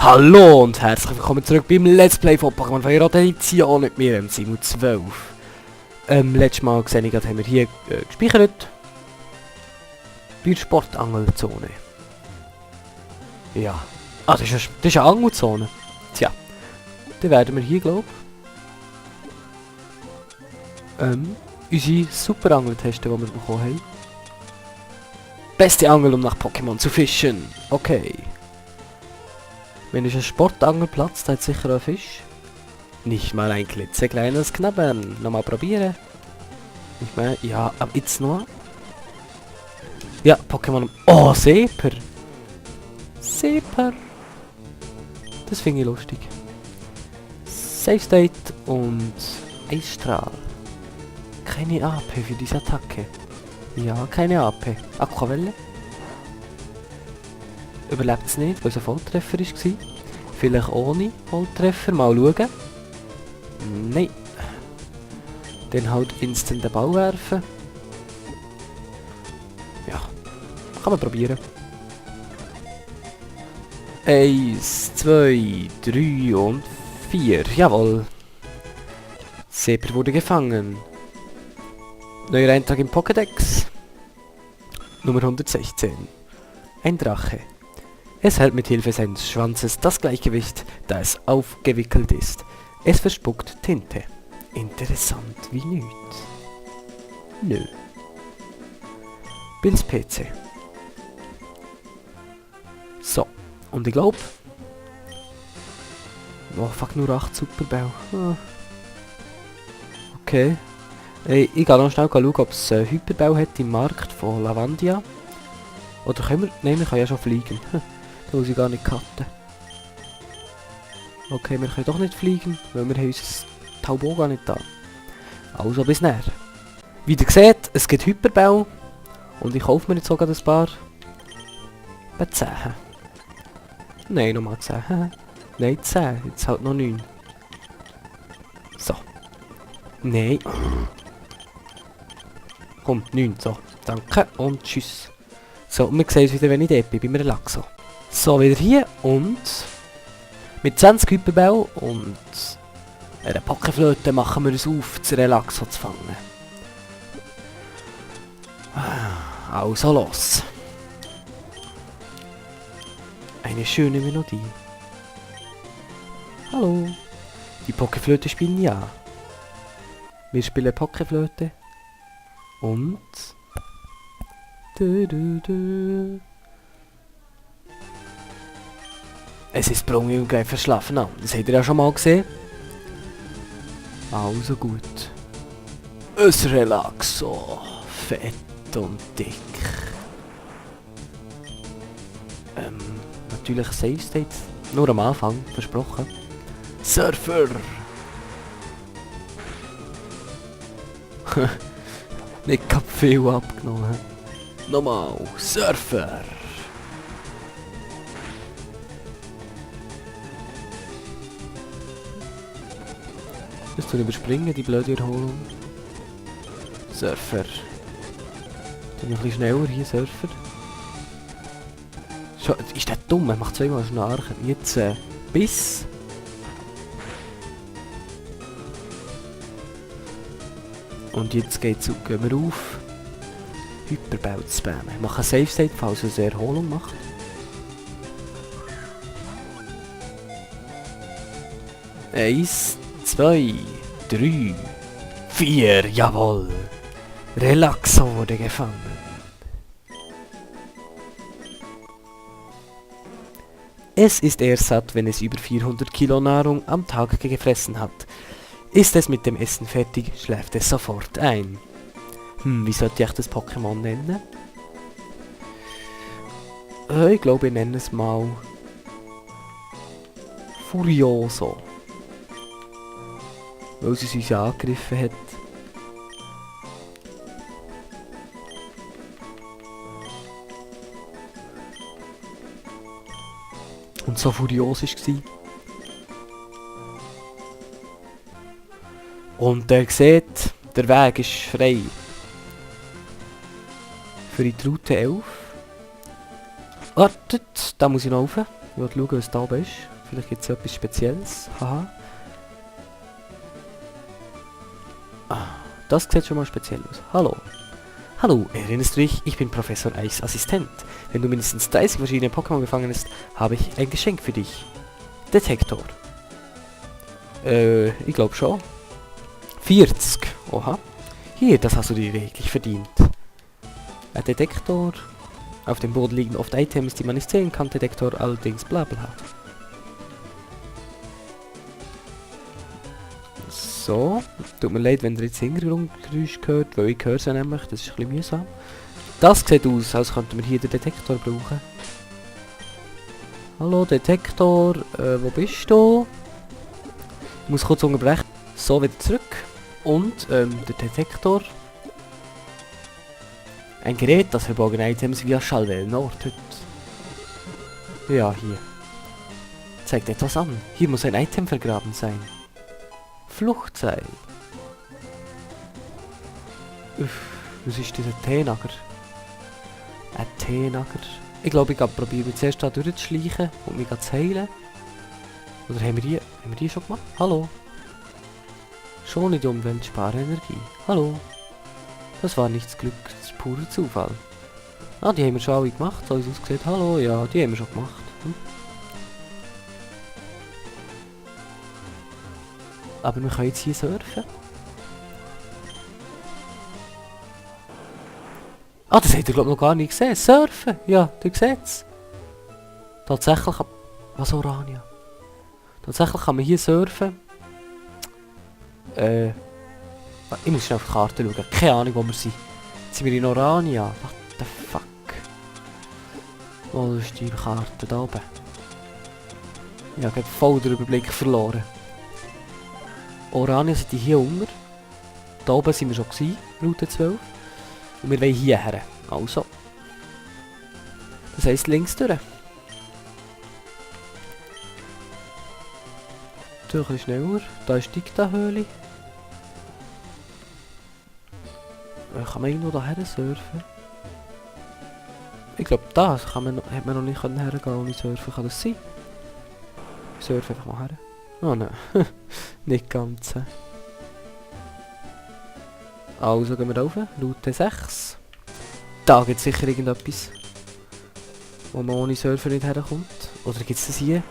Hallo und herzlich willkommen zurück beim Let's Play von Pokémon Fire Red Edition mit mir, Simon12. Letztes Mal gesehen, haben wir hier gespeichert. Bei der Sportangelzone. Ja. Ah, das ist eine Angelzone. Tja. Dann werden wir hier, glaube ich, unsere Superangel testen, die wir bekommen haben. Beste Angel, um nach Pokémon zu fischen. Okay. Wenn es ein Sportangelplatz, da hat sicher ein Fisch. Nicht mal ein klitzekleines Knabbern. Nochmal probieren. Ich meine, ja, aber jetzt noch. Ja, Pokémon. Oh, Seeper. Seeper. Das finde ich lustig. Safe State und Eisstrahl. Keine AP für diese Attacke. Ja, keine AP. Aquavelle. Überlebt es nicht, weil es ein Volltreffer war. Vielleicht ohne Volltreffer, mal schauen. Nein. Dann halt instant den Ball werfen. Ja, kann man probieren. 1, 2, 3 und 4. Jawohl. Seeper wurde gefangen. Neuer Eintrag im Pokédex. Nummer 116. Ein Drache. Es hält mit Hilfe seines Schwanzes das Gleichgewicht, da es aufgewickelt ist. Es verspuckt Tinte. Interessant wie nichts. Nö. Bills PC. So, und ich glaube... Oh fuck, nur 8 Superbau. Ah. Okay. Hey, ich gehe noch schnell schauen, ob es Hyperbau hat im Markt von Lavandia. Oder können wir... Nein, wir können ja schon fliegen. Da muss ich gar nicht cutten. Okay, wir können doch nicht fliegen, weil wir haben unser Taubo gar nicht da. Also bis näher. Wie ihr seht, es gibt Hyperbau. Und ich kaufe mir jetzt sogar ein paar. Bei 10. Nein, nochmal 10. Nein, 10. Jetzt halt noch 9. So. Nein. Komm, 9. So. Danke und tschüss. So, und wir sehen uns wieder, wenn ich dort bin, beim Relaxo. So, wieder hier und mit 20 Hyperbau und einer Pokéflöte machen wir es auf, das Relaxo zu fangen. Also los. Eine schöne Melodie. Hallo. Die Pokéflöte spielen ja. Wir spielen Pokéflöte. Und... Es ist Brungi und gleich verschlafen an. Das habt ihr ja schon mal gesehen. Also gut. Ein Relaxo. Fett und dick. Natürlich Safe State. Nur am Anfang, versprochen. Surfer! Nicht ganz viel abgenommen. Nochmal, Surfer! Das tun überspringen, die blöde Erholung. Surfer. Tun ein bisschen schneller hier, Surfer. Schau, ist der dumm? Er macht zweimal Schnarchen. Jetzt Biss. Und jetzt gehen wir auf. Hyperbau zu spammen. Ich mache einen Safe State, falls er eine Erholung macht. Eins, 2, 3, 4, jawohl. Relaxo wurde gefangen. Es ist erst satt, wenn es über 400 Kilo Nahrung am Tag gefressen hat. Ist es mit dem Essen fertig, schläft es sofort ein. Wie sollte ich das Pokémon nennen? Ich glaube, ich nenne es mal... Furioso. Weil sie uns angegriffen hat. Und so furios war. Und ihr seht, der Weg ist frei. Für die Route 11. Wartet, da muss ich noch rauf. Ich will schauen, was da oben ist. Vielleicht gibt es etwas Spezielles. Haha. Ah, das sieht schon mal speziell aus. Hallo. Hallo, erinnerst du dich? Ich bin Professor Eichs Assistent. Wenn du mindestens 30 verschiedene Pokémon gefangen hast, habe ich ein Geschenk für dich. Detektor. Ich glaube schon. 40. Oha. Hier, das hast du dir wirklich verdient. Ein Detektor. Auf dem Boden liegen oft Items, die man nicht sehen kann. Detektor allerdings bla bla. So. Tut mir leid, wenn ihr jetzt Hintergrundgeräusch hört, weil ich höre es ja nämlich. Das ist ein bisschen mühsam. Das sieht aus, als könnten wir hier den Detektor brauchen. Hallo Detektor, wo bist du? Ich muss kurz unterbrechen. So, wieder zurück. Und der Detektor. Ein Gerät, das verborgene Items via Schallwellen ortet. Ja, hier. Zeigt etwas an. Hier muss ein Item vergraben sein. Fluchtseil. Was ist dieser Teenager? Ein Teenager. Ich glaube, ich probiere zuerst da durchzuschleichen und mich zu heilen. Oder haben wir die schon gemacht? Hallo? Schon in die Umwelt sparen Energie. Hallo? Das war nichts Glück, das ist purer Zufall. Ah, die haben wir schon alle gemacht, so wie es aussieht. Hallo? Ja, die haben wir schon gemacht. Aber wir können jetzt hier surfen. Ah, das habt ihr glaube ich noch gar nicht gesehen. Surfen! Ja, ihr seht es. Tatsächlich kann... Was, Orania? Tatsächlich kann man hier surfen. Ich muss schnell auf die Karte schauen. Keine Ahnung, wo wir sind. Jetzt sind wir in Orania. What the fuck? Wo ist die Karte? Da oben. Ich habe voll den Überblick verloren. Orania sind die hier unten. Da oben sind wir schon gewesen, Route 12. Und wir wollen hierher. Also. Das heisst links durch. Durch ein bisschen schneller. Da ist die Dicta-Höhle. Kann man irgendwo daher surfen? Ich glaube, da hat man noch nicht hergehen ohne surfen. Kann das sein? Ich surfe einfach mal her. Oh nein. Nicht ganz. Also gehen wir da rauf. Route 6. Da gibt es sicher irgendetwas, wo man ohne Surfer nicht herkommt. Oder gibt es das hier?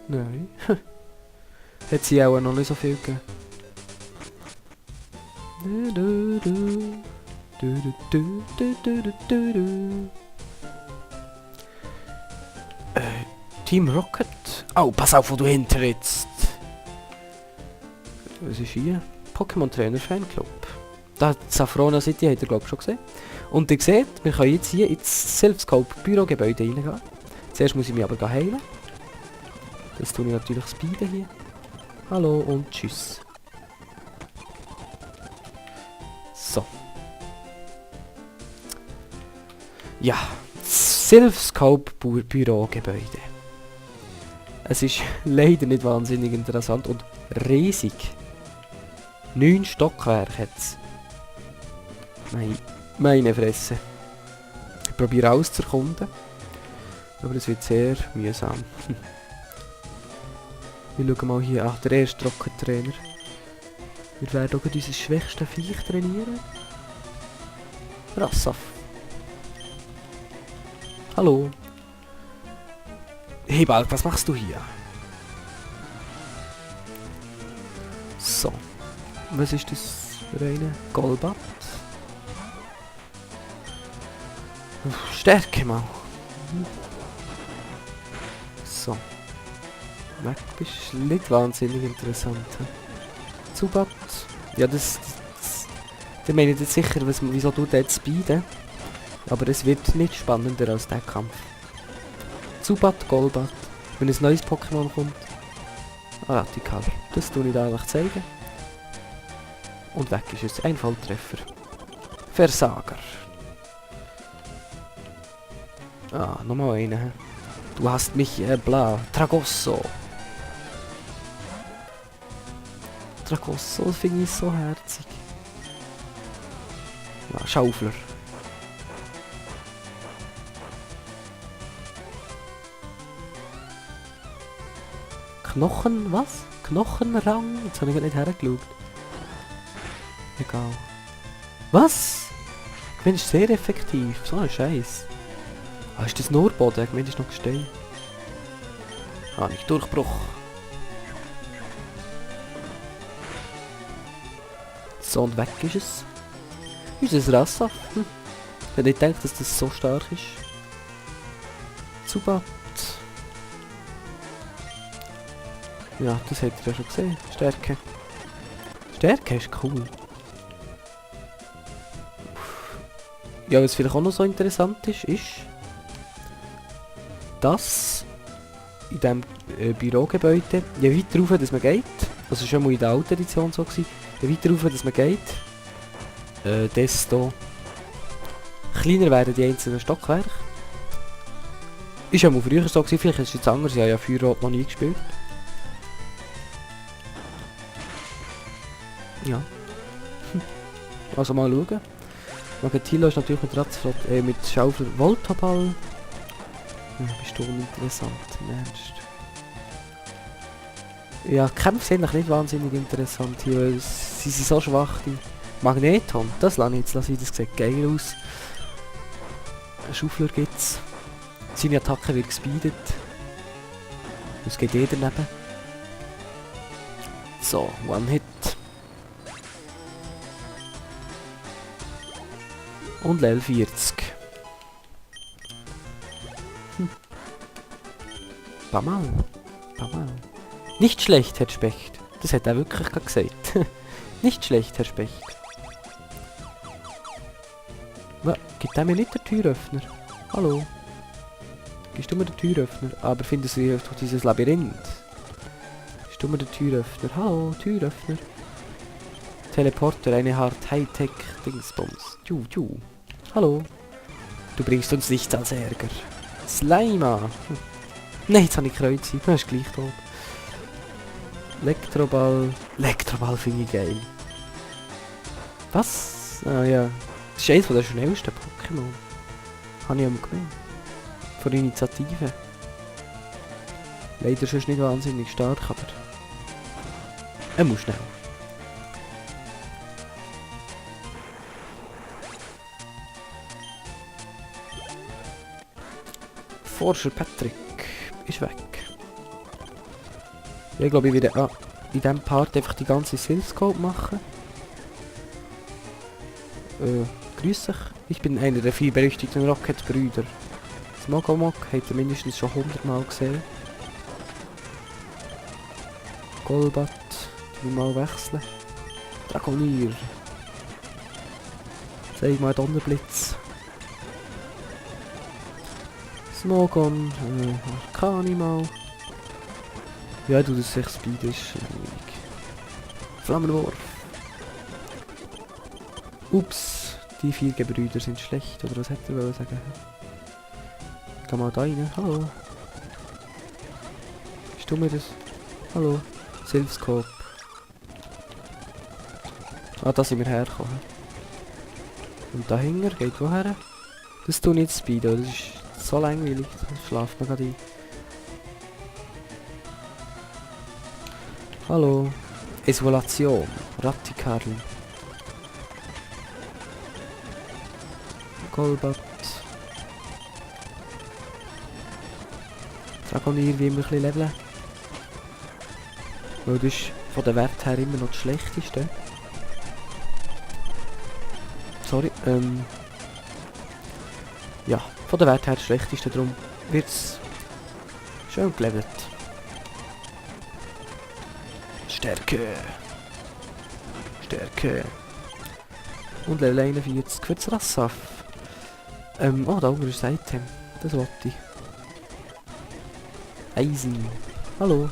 Nein. Hat sie auch noch nicht so viel gegeben. Team Rocket. Oh, pass auf, wo du hinterritzt. Was ist hier? Pokémon Trainer Fanclub. Da hat Safrona City, habt ihr glaube ich schon gesehen. Und ihr seht, wir können jetzt hier ins Self-Scope Bürogebäude reingehen. Zuerst muss ich mich aber heilen. Das tue ich natürlich speeden hier. Hallo und tschüss. So. Ja, Self-Scope Bürogebäude. Es ist leider nicht wahnsinnig interessant und riesig. 9 Stockwerke hat es. Meine Fresse. Ich probiere alles zu erkunden. Aber es wird sehr mühsam. Wir schauen mal hier. Ach, der erste Rocket-Trainer. Wir werden auch unser schwächsten Viech trainieren. Rassaf. Hallo. Hey Balk, was machst du hier? So. Was ist das für eine? Golbat? Stärke mal. So. Weg bist nicht wahnsinnig interessant. Zubat. Ja, das der meint jetzt sicher, wieso du dort speeden. Aber es wird nicht spannender als der Kampf. Zubat, Golbat. Wenn ein neues Pokémon kommt. Radikal. Das tue ich da einfach zeigen. Und weg ist es. Ein Volltreffer. Versager. Ah, nochmal einen. Du hast mich, bla. Tragosso. Tragosso finde ich so herzig. Ja, Schaufler. Knochen, was? Knochenrang? Jetzt habe ich nicht hergeschaut. Egal. Was? Ich finde, ist sehr effektiv. So ein Scheiß. Ah, ist das nur Boden? Ich meine, ist noch Gestein. Ah, nicht Durchbruch. So, und weg ist es. Unser Rassa. Ich hätte nicht gedacht, dass das so stark ist. Zubat. Ja, das habt ihr ja schon gesehen. Stärke. Stärke ist cool. Ja, was vielleicht auch noch so interessant ist, dass in diesem Bürogebäude, je weiter rauf dass man geht, also schon mal in der alten Edition so gewesen, je weiter rauf dass man geht, desto kleiner werden die einzelnen Stockwerke. Ist ja mal früher so gewesen, vielleicht ist es jetzt anders, ich habe ja Feuerrot noch nie gespielt. Ja. Also mal schauen. Magatilo ist natürlich mit Ratzflott, mit Schaufel Voltaball. Ja, bist du uninteressant, im Ernst. Ja, Kämpfe sind noch nicht wahnsinnig interessant hier, weil sie sind so schwach, die Magneton, das lasse ich jetzt, das sieht geil aus. Einen Schaufler gibt's. Seine Attacke wird gespeedet. Es geht eh daneben. So, One-Hit. Und Level 40. Paar Mal. Nicht schlecht, Herr Specht. Das hat er wirklich gerade gesagt. Nicht schlecht, Herr Specht. Gibt er mir nicht den Türöffner? Hallo? Gibst du mir den Türöffner? Aber findest du durch dieses Labyrinth? Gibst du mir den Türöffner? Hallo, Türöffner. Teleporter, eine hart Hightech-Dingsbums. Hallo. Du bringst uns nichts als Ärger. Slima. Nein, jetzt habe ich Kreuze. Du bist gleich tot. Elektroball. Elektroball finde ich geil. Was? Ah ja. Das ist eines der schnellsten Pokémon. Habe ich einmal gemeint. Von Initiative. Leider schon nicht wahnsinnig stark, aber... Er muss schnell. Forscher Patrick ist weg. Ich glaube, ich werde in diesem Part einfach die ganze Silphscope machen. Grüß dich. Ich bin einer der 4 berüchtigten Rocket-Brüder. Smogomog habt ihr mindestens schon 100 Mal gesehen. Golbat, die mal wechseln. Dragonier. Zeig mal Donnerblitz. Smogon, Arcani. Ja, du, das 6 Speed ist schwierig. Flammenwurf. Ups, die 4 Gebrüder sind schlecht, oder was hätte er sagen? Ich geh mal da rein, hallo. Bist du mir das? Hallo, Silphscope. Ah, da sind wir hergekommen. Und dahinter geht woher? Das tue ich nicht Speed, das ist so langweilig, da schlaft man gerade ein. Hallo. Isolation. Rattikarl. Golbat. Dragonier wie immer ein bisschen leveln. Weil das ist von der Wert her immer noch das Schlechteste. Sorry, ja, von der Wert her das Schlechteste, darum wird es schön gelevelt. Stärke. Und Level 41 für das Rassaf. Oh, da oben ist das Item. Das wollte ich. Eisen. Hallo.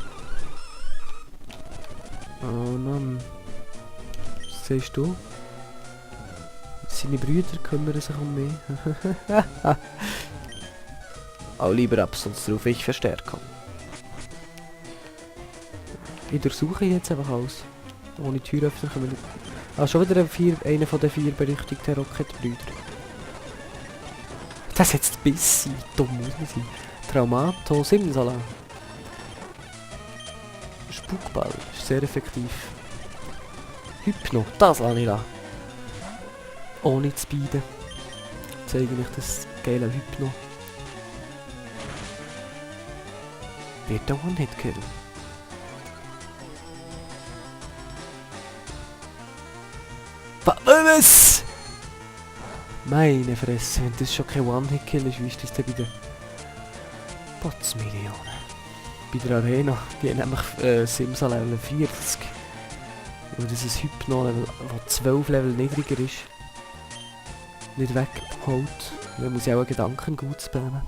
Oh Mann. Was siehst du? Seine Brüder kümmern sich um mich. Auch lieber ab, sonst rufe ich Verstärkung. Ich durchsuche jetzt einfach alles. Ohne Tür öffnen können wir nicht. Ah, schon wieder einer von den 4 berüchtigten Rocket-Brüder. Das ist jetzt ein bisschen dumm, muss man sein. Traumato Simsala. Spukball. Ist sehr effektiv. Hypno. Das lasse ich lassen. Ohne zu speeden. Zeige ich das geile Hypno. Wird der One-Hit-Kill. Was? Meine Fresse, wenn das schon kein One-Hit-Kill ist, wie ist das denn bei der Potzmillionen? Bei der Arena, die haben nämlich Simsa Level 40. Und das ist Hypno Level, das 12 Level niedriger ist. Nicht weggeholt. Da muss ich auch einen Gedanken gut spammen.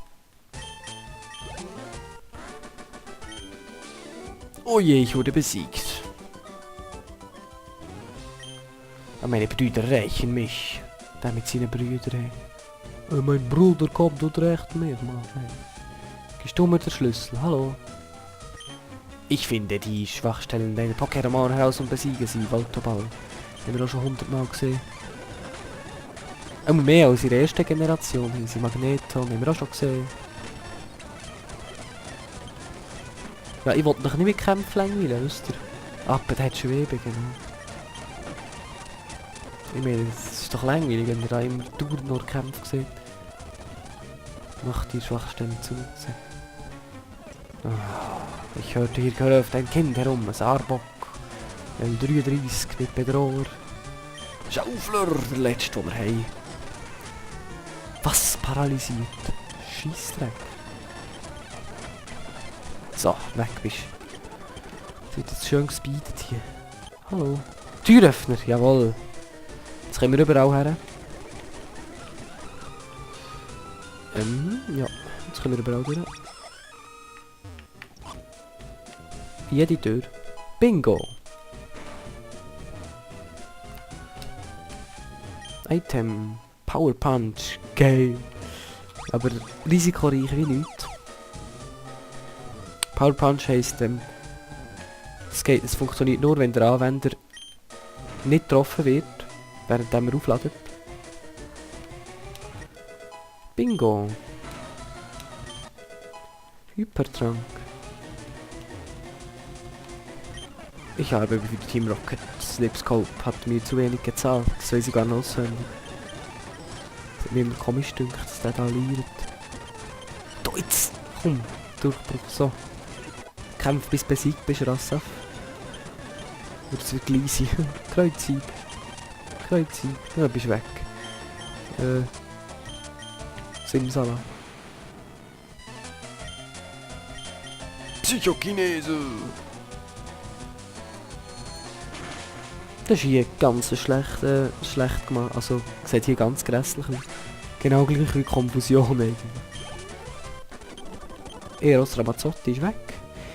Oh je, ich wurde besiegt. Aber meine Brüder rächen mich. Der mit seinen Brüdern. Mein Bruder kommt und rächt mir, Mann. Gibst du mir den Schlüssel? Hallo? Ich finde die Schwachstellen deiner Pokémon heraus und besiege sie, Voltoball. Haben wir auch schon 100 Mal gesehen. Auch mehr als in der ersten Generation. Hier sind Magneton, haben wir auch schon gesehen. Ja, ich wollte noch nicht mit Kämpfen langweilen, wisst ihr? Aber der hat Schwebe, genau. Ich meine, es ist doch langweilig, wenn ihr da immer dauernd nur Kämpfe seht. Macht die Schwachstellen zu. Oh, ich hörte hier gehört ein Kind herum, ein Arbok. Ein 33 mit Bedroher. Schaufler, der letzte, den wir haben. Was paralysiert? Scheissdreck. So, weg bist du. Es wird jetzt schön gespeedet hier. Hallo. Türöffner, jawohl. Jetzt können wir überall her. Ja. Jetzt können wir überall durch. Jede Tür. Bingo. Item. Power Punch. Geil. Aber risikoreich wie nichts. Power Punch heisst, es funktioniert nur, wenn der Anwender nicht getroffen wird, während er aufladet. Bingo. Hypertrank. Ich habe für die Team Rocket. Slipscope hat mir zu wenig gezahlt. Das weiß ich gar nicht auswendig. Das hat mir immer komisch gedacht, dass der da liert. Da jetzt! Komm! Durchbruch. So. Kämpf bis besiegt bist, Rassaf. Oder es wird gleich sein. Kreuzhieb. Kreuzhieb. Ja, bist weg. Simsala. Psychokinese! Das ist hier ganz schlecht gemacht. Also, sieht hier ganz grässlich aus. Genau gleich wie Konfusion eigentlich. Eros Ramazzotti ist weg.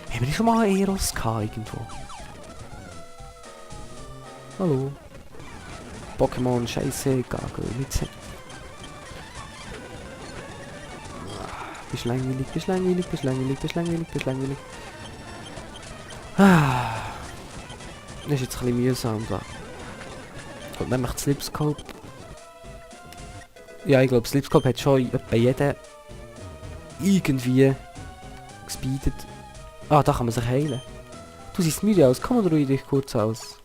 Haben wir schon mal einen Eros gehabt irgendwo? Hallo? Pokémon Scheiße, Gagel, mit Sinn. Bist langweilig, bist langweilig, bist langweilig, bist langweilig, bist langweilig. Das ist jetzt ein bisschen mühsam da. Und nämlich das Slipscope. Ja, ich glaube, Slipscope hat schon bei jedem irgendwie gespeedet. Ah, da kann man sich heilen. Du siehst müde aus, komm ruhig dich kurz aus.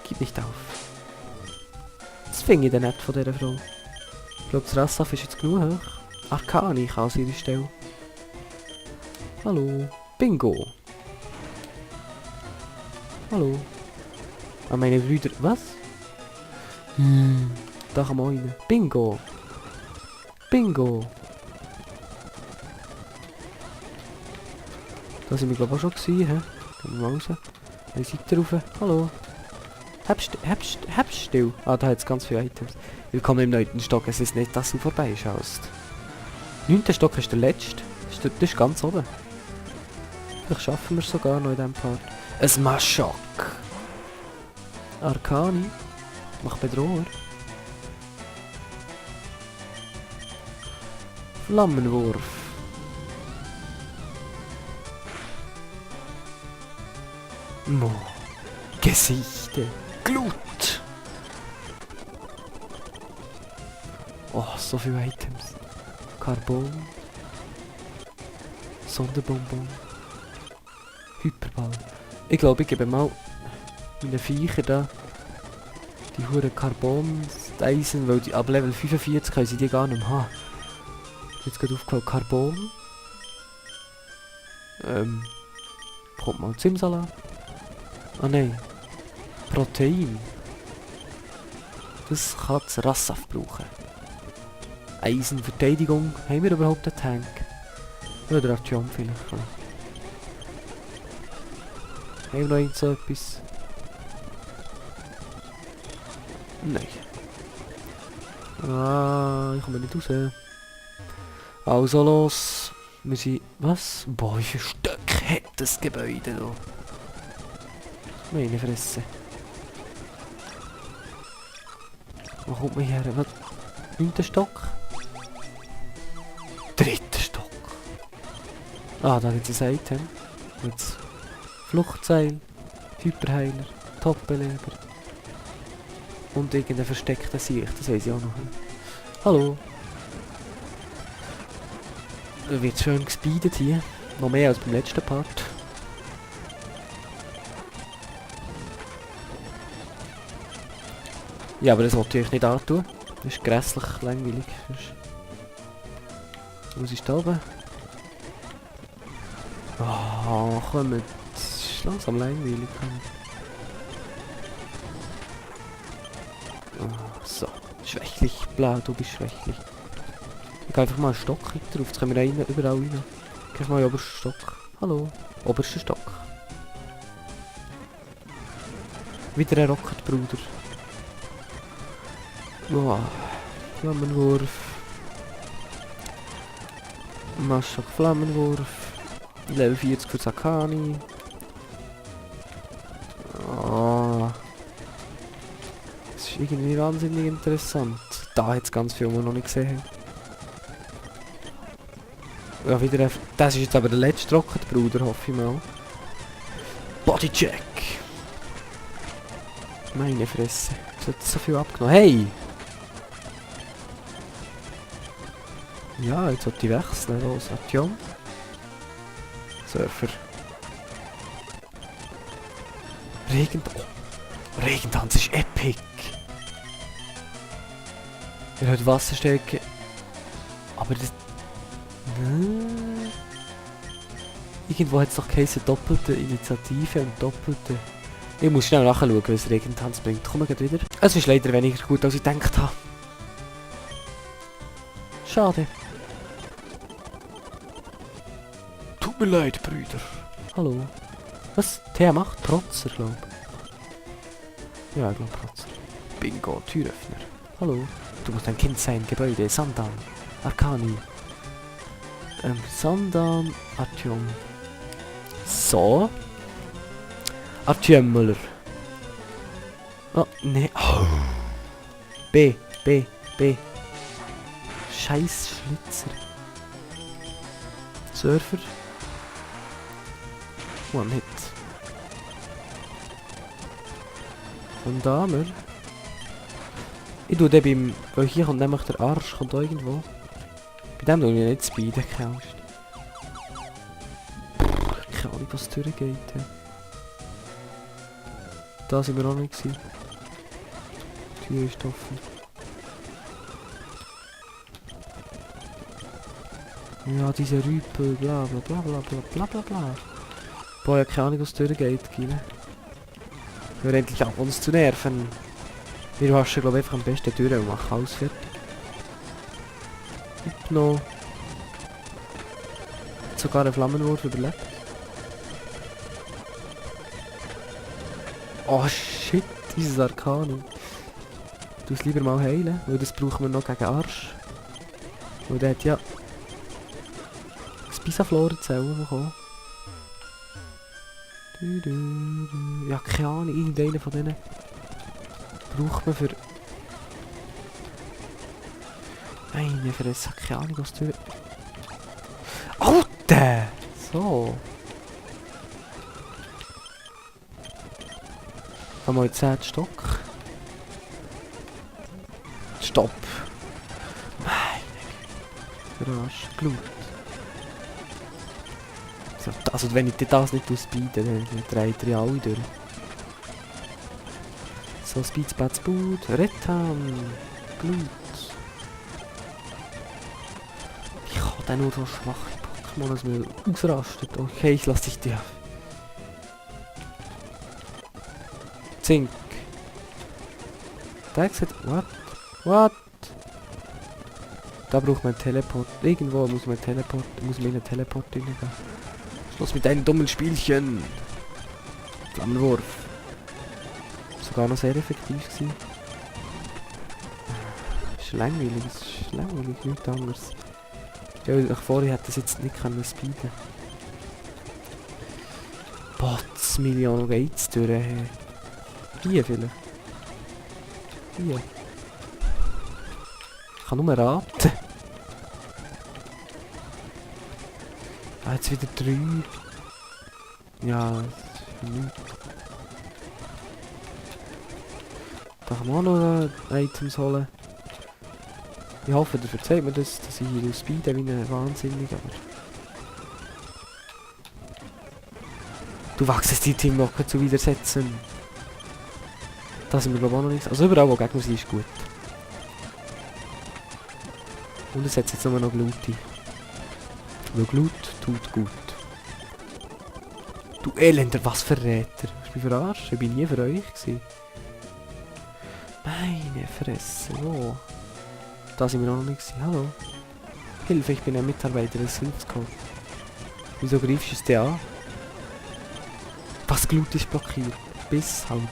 Gib nicht auf. Das finde ich dann nicht von dieser Frau. Ich glaube, das Rassaf ist jetzt genug hoch. Arcani kann an ihrer Stelle. Hallo. Bingo. Hallo. Ah, meine Brüder. Was? Da kann man rein. Bingo. Bingo. Da sind wir glaube ich auch schon gewesen, hä? Gehen wir mal raus. Eine Seite rauf. Hallo. Hebst still. Ah, da hat es ganz viele Items. Willkommen im 9. Stock. Es ist nicht, dass du vorbeischaust. 9. Stock ist der letzte. Das ist ganz oben. Vielleicht schaffen wir es sogar noch in diesem Part. Ein Maschok. Arcani. Mach Bedroher. Flammenwurf. Mo. Gesichter. Glut. Oh, so viele Items. Carbon. Sonderbonbon. Hyperball. Ich glaube, ich gebe mal meine Viecher da die hure Carbon-Eisen, weil die ab Level 45 können sie die gar nicht mehr haben. Jetzt gerade aufgefallen, Carbon. Kommt mal Zimsalat. Ah nein. Protein. Das kann das Rasssaft brauchen. Eisenverteidigung. Haben wir überhaupt einen Tank? Oder Artyom vielleicht. Haben wir noch irgend so etwas? Nein. Ah, ich komme nicht raus. Also los. Wir sind... Was? Boah, wie viele Stück hat das Gebäude da? Meine Fresse. Wo kommt man her? Was? 9. Stock? 3. Stock. Ah, da gibt es ein Item. Jetzt Fluchtseil, Hyperheiler, Top-Beleber. Und irgendein versteckter Sicht, das weiß ich auch noch. Hallo. Da wird schön gespeedet hier. Noch mehr als beim letzten Part. Ja, aber das wollte ich euch nicht antun. Das ist grässlich langweilig. Was ist da oben? Oh, komm, das ist langsam langweilig. Oh, so, schwächlich, bla, du bist schwächlich. Ich gehe einfach mal einen Stock drauf, jetzt können wir rein, überall rein. Ich gehe mal in den obersten Stock. Hallo, oberster Stock. Wieder ein Rocketbruder. Oh, Flammenwurf. Maschak Flammenwurf. Level 40 für Sakani. Oh. Das ist irgendwie wahnsinnig interessant. Da hat es ganz viel, was wir noch nicht gesehen haben. Ja, wieder das ist jetzt aber der letzte Rocketbruder, hoffe ich mal. Bodycheck! Meine Fresse. Es hat so viel abgenommen. Hey! Ja, jetzt sollte ich wechseln. Los, Artyom. Surfer. Regentanz ist epic! Er hat Wasserstärke. Aber das... Irgendwo hat es doch geheißen, doppelte Initiative und doppelte... Ich muss schnell nachschauen, was Regentanz bringt. Komm gleich wieder. Es ist leider weniger gut, als ich gedacht habe. Schade. Tut mir leid, Brüder. Hallo. Was? Der macht Protzer, glaub ich. Ja, ich glaube Protzer. Bingo, Türöffner. Hallo. Du musst ein Kind sein, Gebäude, Sandan, Arkani. Sandan, Artyom. So. Artyom Müller. Oh, ne. Oh. B. Scheiß Schlitzer. Surfer. One-Hit. Von Damer. Ich tue den beim... Weil hier kommt nämlich der Arsch, kommt da irgendwo. Bei dem tue ich nicht speeden, keine Angst. Keine Ahnung, was durchgeht. Da sind wir noch nicht gewesen. Die Tür ist offen. Ja, diese Rüpel, bla bla bla bla bla bla bla bla. Boah, ich habe keine Ahnung, was durchgeht, Gile. Hör endlich auf, uns zu nerven. Wir waschen, glaube ich, einfach am besten durch und machen alles fertig. Hypno. Hat sogar ein Flammenwurf überlebt. Oh shit, dieses Arkani. Du es lieber mal heilen, weil das brauchen wir noch gegen Arsch. Weil der hat ja... das Pisafloren-Zellen bekommen. Ja, keine Ahnung, irgendeiner von denen braucht man für... Meine Fresse, keine Ahnung, was du... Alter! So. Haben wir jetzt 10 Stock. Stopp. Meine Güte. Rasch. Blut. So, also wenn ich das nicht ausbiete, dann dreht ihr ja alle durch. So, Speedsplatz Boot, Rettam, Blut. Ich kann den nur so schwache Pokémon, dass mir ausrastet. Okay, ich lasse dich dir. Zink. Da gesagt, what? What? Da braucht man Teleport. Irgendwo muss man Teleport, muss man in einen Teleport reingehen. Schluss mit deinen dummen Spielchen. Flammenwurf. Sogar noch sehr effektiv gewesen. Ist langweilig, nichts anderes. Stell dir vor, ich hätte das jetzt nicht können speeden. Bots, Millionen geht's durch. Hier vielleicht. Hier. Ich kann nur raten. Ah, jetzt wieder 3. Ja, das ist nichts. Da kann man auch noch Items holen. Ich hoffe, ihr verzeiht mir das, dass ich hier speede wie ein Wahnsinniger. Du wachst die Teamlocker zu widersetzen. Das sind wir glaube ich auch noch nicht. Also überall wo Gegner sind ist gut. Und es setzt jetzt nur noch Glut ein. Weil Glut tut gut. Du Elender, was Verräter. Hast du mich verarscht? Ich bin nie für euch gewesen. Meine Fresse, wo? Da sind wir noch nicht gewesen. Hallo? Hilfe, ich bin ein Mitarbeiter des Hilfscodes. Wieso greifst du es dir an? Was Glut ist blockiert. Bis halt.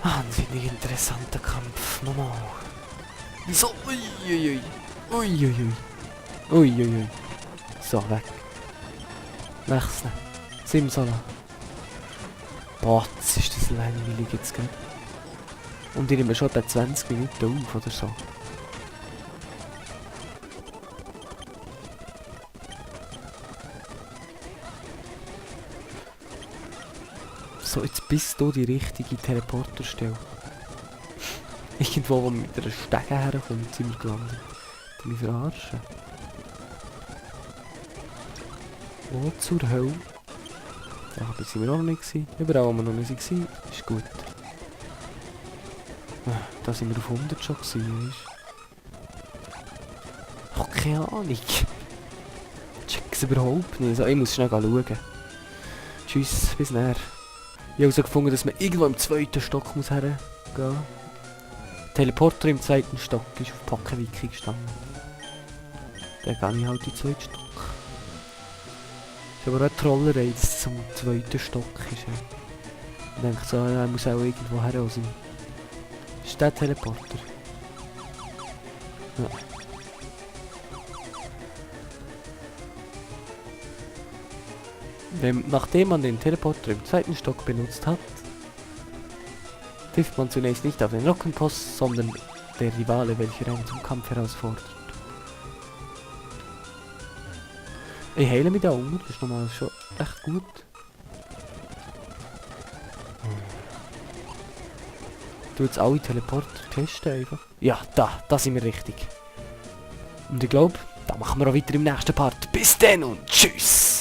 Wahnsinnig interessanter Kampf. Mama. Wieso? Uiuiui. Uiuiui. Uiuiui. So, weg. Wechseln. Simsala. Boah, jetzt ist das langweilig jetzt, gell? Und ich nehme schon etwa 20 Minuten auf oder so. So, jetzt bist du die richtige Teleporterstelle. Irgendwo, wo man mit einer Stege herkommt, sind wir gelandet. Die mich verarschen. Wo zur Hölle? Da sind wir noch nicht gewesen. Überall, wo wir noch nicht waren, ist gut. Da sind wir auf 100 schon gewesen, weißt du? Oh, keine Ahnung. Ich check es überhaupt nicht. Also, ich muss schnell schauen. Tschüss, bis näher. Ich habe also gefunden, dass man irgendwo im 2. Stock muss hergehen. Teleporter im 2. Stock ist auf Pockenwiki gestanden. Dann gehe ich halt in den 2. Stock. Ist aber auch eine Trollerei, dass es zum 2. Stock ist. Ich denke so, ja, er muss auch irgendwo her sein. Ist der Teleporter? Ja. Nachdem man den Teleporter im 2. Stock benutzt hat, trifft man zunächst nicht auf den Rockenpost, sondern der Rivale, welcher einen zum Kampf herausfordert. Ich heile mich da unten, das ist nochmal schon echt gut. Du jetzt alle Teleporter testen einfach. Ja, da sind wir richtig. Und ich glaube, da machen wir auch weiter im nächsten Part. Bis dann und tschüss!